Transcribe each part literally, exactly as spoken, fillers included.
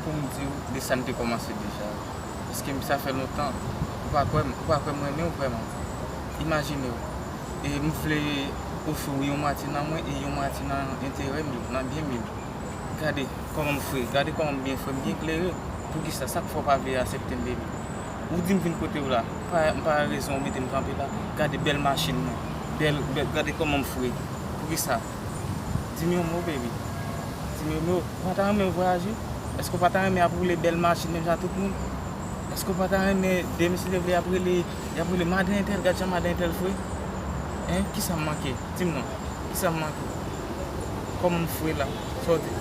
Pou m di w de sa n te kòmanse deja. Paske sa fè lontan. Ou pa kwè m, ou pa kwè m renmen w vrèman. Imajine w. E m vle ofri w yon mwatye nan mwen e yon mwatye nan enterè m yo, nan byen m yo. Gade kòman m fre, gade kòman m byen fre, m byen klere. Poukisa, sa k fè w pa vle aksepte m, baby? Ou di m vin kote w la, m pa, m pa rezon ou mete m kanpe la. Gade bèl machin mwen, bèl, bèl, gade kòman m fre. Poukisa? Di m yon mo, baby. Di m yon mo. Ou pa ta renmen vwayaje? Èske w pa ta renmen ap woule bèl machin menm jan tout moun? Èske w pa ta renmen de mesye leve y ap rele, y ap rele madan entèl, gad jan madan entèl fre? Hein? Kisa m manke? Di m non. Kisa m manke? Kòman m fre la? Sa w di?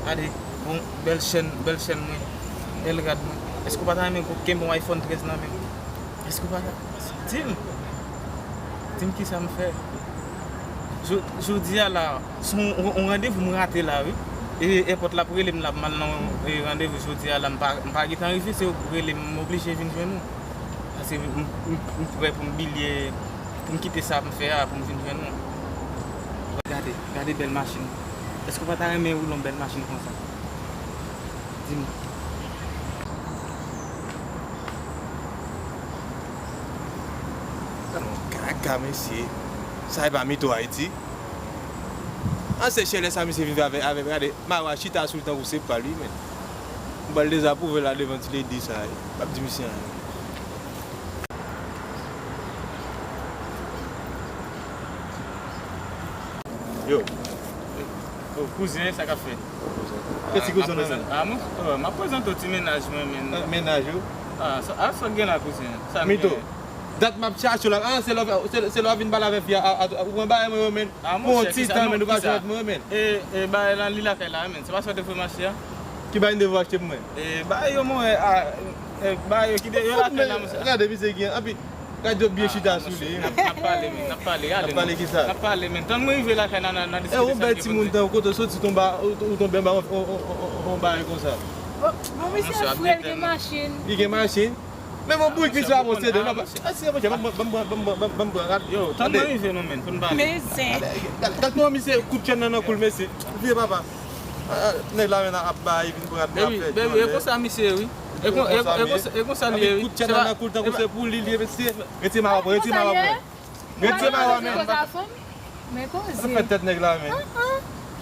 Gade, bon, bèl chèn, bèl chèn mwen, bèl rad mwen. Èske w pa ta renmen kenbe yon iPhone trèz nan men w? Èske w pa ta? Di m. Di m kisa m fè. Jo-, jodi a la, se yon, yon, yon randevou m rate la, wi. E èpòt la ap rele m la, m al nan, e, randevou jodi a la, m pa, m pa gentan rive, se yo k rele m, m oblije vin jwenn ou. Paske m, m, m, m prè pou m bilye, pou m kite sa m fè a, pou m vin jwenn ou. Gade, gade bèl machin. Èske w pa ta renmen woule yon bèl machin konsa? Di m. Kaka, mesye. Sa e pa Mito Ayiti. An se chèlè sa misye vin fè avèk, avèk, gade, Mawa chita sou l tankou se pa li, men. M pral dezapwouve la devan ti lady sa, e. M ap di misye anyen. Yo. Yo, kouzen, sa k ap fèt? Ke ti kouzen nan men? Ah, mwen, oh, m ap prezante w ti mennaj mwen, men. Ah, mennaj ou? Ah, sa, ah, sa w gen la, kouzen? Sa m Mito. Gen? Dat m ap chache w la. Ah, se lè w, se, se lè w vin pale avèk fi a, a, a, ou pran bagay mwen yo, men. Ah, pou yon ti tan, men, ou pa jwenn mwen, men. E, e, bagay la, li lakay la, men. Se pa sa w te voye m achte a? Ki bagay m te voye achte pou mwen? E, bagay yo, mwen, a, e, bagay yo ki de, yo lakay la, monchè. Gade, misye gen, anpi, gade yo byen chita sou li. N ap, n ap pale, men, n ap pale, ale. N ap pale kisa? N ap pale, men. Tann mwen rive lakay la, n a, n a diskite sa nou gen pou n di. E, ou bèl timoun tan, kote w soti tonbe, ou, ou tonbe anba yon, yon, yon, yon, yon bagay konsa. Bon, misye frè, li gen machin. Li gen machin? Men bon, bourik misye a posede, non, pa, mesye, monchè, ban m, ban m, ban m pran rad. Yo, tann mwen rive non, men, pou n pale. Men zen. Gad, gad kòman misye kout chèn nan nan kou l, mesye. Vye papa. Ah, nèg la, men, ap bay, vin pran rad, ap fè. Baby, baby, e konsa misye ye, wi. E kon, e, e konsa, e konsa li ye, wi. Kout chèn nan nan kou l, tankou se pou li, li ye, mesye. Retire mawa, retire mawa, mwen. Retire mawa, men. Men koze. Fè tèt nèg la, men.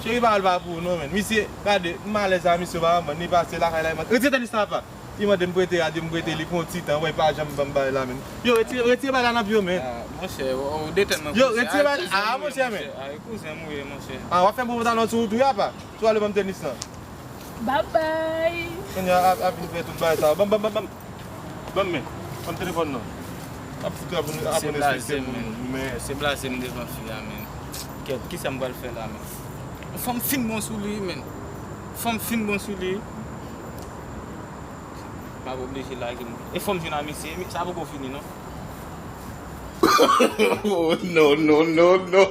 Cheri, pa al pa pou ou, non, men. Misye, gade, m alèz a misye, pa, man, li pase lakay la, man. Retire tèt li, sa pa. Li mande m prete rad, m prete li pou yon ti tan, wè, pa janm ban m bagay la, men. Yo, retire, retire bagay la nan pye w, men. Ah, monchè, ou, ou detèn mwen. Yo, retire bagay la, ah, monchè, men. Ah, e kouzen m ou ye, monchè. Ah, w ap fè m pran pantalon sou ou tou, apa? Sou ale ban m tenis lan. Babay. Kounye a, ap, ap vin fè tout bagay sa. Ban m, ban m, ban m, ban m. Ban m, men. Ban m telefòn nan. Ap fout ap, ap respekte moun, men. Se blaze m devan fi a, men. Kèt, kisa m pral fè la, men? Fò m fin bon sou li, men. Fò m fin bon sou li. M ap oblije lage m. E fò m jwenn a misye. Sa poko fini, non. Oh, no, no, no, no.